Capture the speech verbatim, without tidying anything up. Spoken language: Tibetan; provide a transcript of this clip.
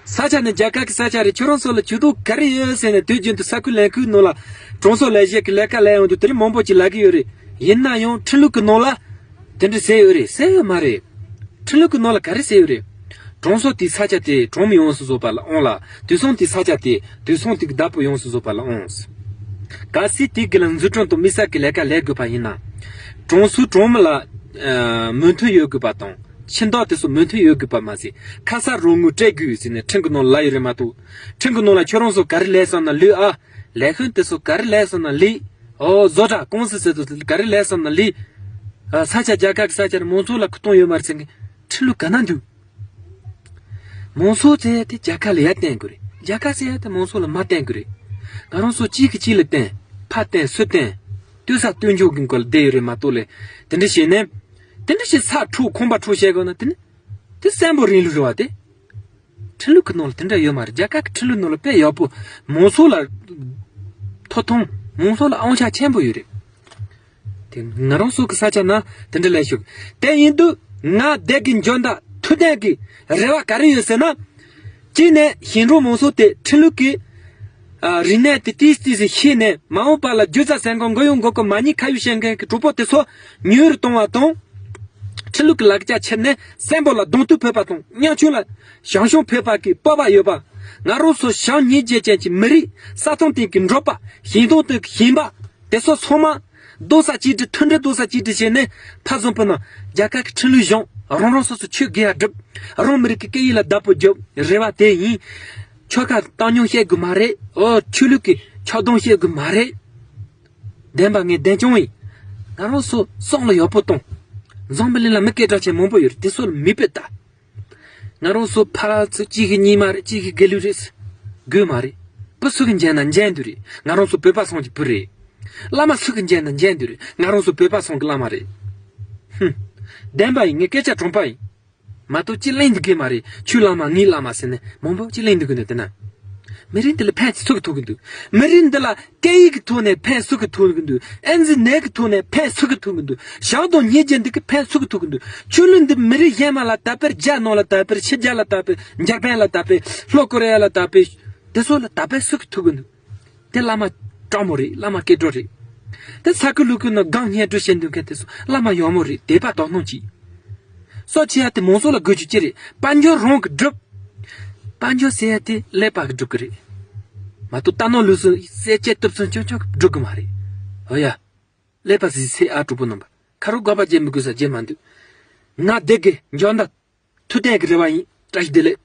ས་ཆ་ནི་རྒྱ་གར་གྱི་ས་ཆ་རེད། ཁྱོད་རང་ཚོ་ལ་ཇུས་གཏོགས་ག་རེ་ཡོད་ཟེར་ནས་དུས་རྒྱུན་དུ་ས་ཁུལ་ལས་ཁུལ་ནང་ལ་གྲོང་ཚོ་ལས་བྱེད་ཀྱི་ལས་ཀ་ལས་ཡོང་དུས་དེ་རིང་མང་པོ་ཅིག་ལབ་ཀྱི་ཡོད་རེད། ཡིན་ན་ཡང་ཁྲིམས་ལུགས་ཀྱི་ནང་ལ་དེ་འདྲ་ཟེར་ཡོད་རེད། ཟེར་ཡོད་མ་རེད། ཁྲིམས་ལུགས་ཀྱི་ནང་ལ་ག་རེ་ཟེར་ཡོད་རེད། གྲོང་ཚོ་དེའི་ས་ཆ་དེ་གྲོང་མི་ཡོངས་སུ་རྫོགས་པ་ལ་དབང་ལ། དུད་ཚང་དེའི་ས་ཆ་དེ་དུད་ཚང་དེ་གི་བདག་པོ་ཡོངས་སུ་རྫོགས་པ་ལ་དབང་། གལ་སྲིད་དེ་གི་ལ་འཛུགས་སྐྲུན་དང་དམིགས་བསལ་གྱི་ལས་ཀ་ལས་དགོས་པ་ཡིན་ན། གྲོང་ཚོའི་གྲོང་མི་ལ་ཨ་མོས་མཐུན་ཡོད་དགོས་པ་དང་། ཁྱིམ་བདག་དེ་ཚོ་མོས་མཐུན་ཡོད་དགོས་པ་མ་ཟད། ཁ་གསལ་རོགས་དངུལ་སྤྲད་དགོས་ཟེར་ནས་ཁྲིམས་ཀྱི་ནང་ལ་ཡོད་རེད་མ་གཏོགས། ཁྲིམས་ཀྱི་ནང་ལ་ཁྱོད་རང་ཚོ་ག་རེ་ལས་བསམ་ན་ལས་ཨ། ལས་ཁུངས་དེ་ཚོ་ག་རེ་ལས་བསམ་ན་ལས། ཨོ་བཟོ་གྲྭ་ཀུང་སི་ཟེར་དུས་ག་རེ་ལས་བསམ་ན་ལས། ཨ་ས་ཆ་རྒྱ་གར་གྱི་ས་ཆ་རེད། མང་ཚོགས་ལ་ཁུ་སྟོང་ཡོད་མ་རེད་ཟེར་མཁན་ཁྲིམས་ལུགས་ག་ན་འདུག་མང་ཚོགས་ཟེར་ཡ་དེ་རྒྱ་གར་ལ་ཡ་བརྟེན་དགོས་རེད། རྒྱ་གར་ཟེར་ཡ་དེ་མང་ཚོགས་ལ་མ་བརྟེན་དགོས་རེད། ང་རང་ཚོ་གཅིག་གིས་གཅིག་ལ་བརྟེན། ཕར་བརྟེན་ཚུར་བརྟེན། ལྟོས་ས་ལྟོས་འཇོག་གི་མགོ་ལ་བསྡད་ཡོད་རེད་མ་གཏོགས་ལས། དེ་འདྲ་བྱས་ནས། དེ་འདྲ་བྱས་ས་འཕྲོག་ཁང་པ་འཕྲོག་བྱེད་དགོས་ན་དེ་ནི། དེ་བཙན་པོའི་རིང་ལུགས་རེད་བ་དེ། ཁྲིམས་ལུགས་ཀྱི་ནང་ལ་དེ་འདྲ་ཡོད་མ་རེད། རྒྱ་གར་གྱི་ཁྲིམས་ལུགས་ནང་ལ་དཔེ་ཡག་པོ། མང་ཚོགས་ལ་ཐོབ་ཐང་། མང་ཚོགས་ལ་དབང་ཆ་ཆེན་པོ་ཡོད་རེད། དེ་ང་རང་ཚོ་གི་ས་ཆ་ན་དེ་འདྲ་ལས་ཤོག་དེ་ཡིན་དུས་ང་སྡེ་དགེ་འཇོ་མདའ་ཐུབ་བསྟན་གྱི་རེ་བ་ག་རེ་ཡོད་ཟེར་ན། གཅིག་ནས་ཞིང་འབྲོག་མང་ཚོགས་དེ་ཁྲིམས་ལུགས་ཀྱི་ཨ་རིག་གནས་དེ་ཏིས་ཏིས་ཤེས་ནས་མ་འོངས་པ་ལ་རྒྱུ་རྩ་ཟན་གོང་མགོ་ཡོང་མགོ་ཀོ་མ་ཉེས་ཁ་ཡོད་བཤད་མཁན་གྱི་གྲོགས་པོ་དེ་ཚོ་མྱུར་གཏོང་བ་དང་། ཁྲིམས་ལུགས་ཀྱི་ལག་ཆ་ཁྱེར་ནས་བཙན་པོ་ལ་གདོང་ཐུག་ཕོད་པ་དང་། གཉའ་ཆུང་ལ་ཞང་ཞུང་ཕོད་པ་གི་སྤོབས་པ་ཡོད་པ། ང་རང་ཚོ་ཞང་ཉིས་བརྒྱད་ཅན་གྱི་མི་རིགས། ས་སྟེང་སྟེང་གི་འབྲོག་པ། ཞིང་སྟོང་སྟེང་གི་ཞིང་པ། དེ་ཚོ་ཚང་མ་རྡོག་རྩ་གཅིག་སྒྲིལ། མཐུན་སྒྲིལ་རྡོག་རྩ་གཅིག་སྒྲིལ་བྱས་ནས་མཐའ་ཟུང་པུ་ན་རྒྱ་གར་གྱི་ཁྲིམས་ལུགས་གཞུང་། རང་རང་སོ་སོ་ཆོས་དགེ་བ་སྒྲུབ། རང་མི་རིགས་ཀྱི་སྐད་ཡིག་ལ་བདག་པོ་རྒྱབ། རེ་བ་དེ་ཡིན། ཆོལ་ཁ་བཏང་སྙོམས་བྱེད་དགོས་མ་རེད། ཨོ་ཆོས་ལུགས་ཀྱི་ཆགས་སྡང་བྱེད་དགོས་མ་རེད། བདེན་པ་ངས་བདེན་སྐྱོང་ཡིན། ང་རང་ཚོ་བསམ་བློ་ཡག་པོ་གཏོང་། འཛམ་བུ་གླིང་ལ་མི་སྐད་གྲགས་ཆེན་མང་པོ་ཡོད་རེད། དེ་ཚོ་ལ་མིག་དཔེ་ལྟ། ང་རང་ཚོ་ཕར་ཚུར་གཅིག་གི་གཉིས་མ་རེད། གཅིག་གི་དགེ་ལུགས་རེད། དགོས་མ་རེད། བུ་སུ་གི་མཇལ་ན་མཇལ་འདུག་རེད། ང་རང་ཚོ་བོད་པ་ཚང་གི་བུ་རེད། བླ་མ་སུ་གི་མཇལ་ན་མཇལ་འདུག་རེད། ང་རང་ཚོ་བོད་པ་ཚང་གི་བླ་མ་རེད། ཧུམ། བདེན་པ་ཡིན། ངས་སྐད་ཆ་དྲང་པ་ཡིན། མ་གཏོགས་ཅི་གླེང་འདུག་གི་མ་རེད། ཁྱོད་བླ་མ་ངའི་བླ་མ་ཟེར་ནས་མང་པོ་ཅི་གླེང་འདུག་གི་འདུག་དེ་ན། མི་རིགས་འདི་ལ་ཕན་ཚུན་གི་ཐོགས་གི་འདུག་མི་རིགས་འདི་ལ་སྐད་ཡིག་གི་ཐོག་ནས་ཕན་ཚུན་གི་ཐོགས་གི་འདུག་ཨེ་ཙི་ནད་གི་ཐོག་ནས་ཕན་ཚུན་གི་ཐོགས་གི་འདུག་ཞང་དང་ཉེ་རྒྱུ་འདི་གི་ཕན་ཚུན་གི་ཐོགས་གི་འདུག་ཆོས་ལུགས་འདི་མི་རིགས་གཞན་མ་ལ་དད་པར། རྒྱ་ནང་ལ་དད་པར། ཕྱི་རྒྱལ་ལ་དད་པར། འཇར་པན་ལ་དད་པར། ལྷོ་ཀོ་རི་ཡ་ལ་དད་པར། དེ་ཚོ་ལ་དད་པ་ཚུན་གི་ཐོགས་གི་འདུག་དེ་བླ་མ་དྲང་མོ་རེད། བླ་མ་སྐྱེ་འགྲོ་རེད། དེ་ས་ཁུལ་ལུགས་ཀུན་ན་སྒང་སྙན་སྒྲོན་བྱེད་འདུག་མཁན་དེ་ཚོ་བླ་མ་ཡག་མོ་རེད། དད་པ་དག་སྣང་གྱིས། སོ་ཆེ་ཡ་དེ་མང་ཚོགས་ལ་དགོས་རྒྱུ་ཅི་རེད། དཔལ་འབྱོར་རང་གི་སྒྲུབ། དཔལ་འབྱོར་ཟེར་ཡ་དེ་ཀླད་པ་གི་སྒྲུབ་གི་རེད། མ་གཏོགས་ད་ནང་ལུགས་སུ་སེ་ལྕེ་སྟོབས་ཚང་ཆུང་ཆུང་གི་སྒྲུབ་གི་མ་རེད། ཨོ་ཡ། ཀླད་པ་ཟིག་སེ་ཨ་གྲོགས་པོ་རྣམ་པ། ཁ་རོག་དགག་པ་བྱེད་མི་དགོས་ས་བྱེད་མ་འདུག་ང་སྡེ་དགེ་འཇོ་མདའ་ཐུབ་བསྟན་གི་རེ་བ་ཡིན། བཀྲ་ཤིས་བདེ་ལེགས།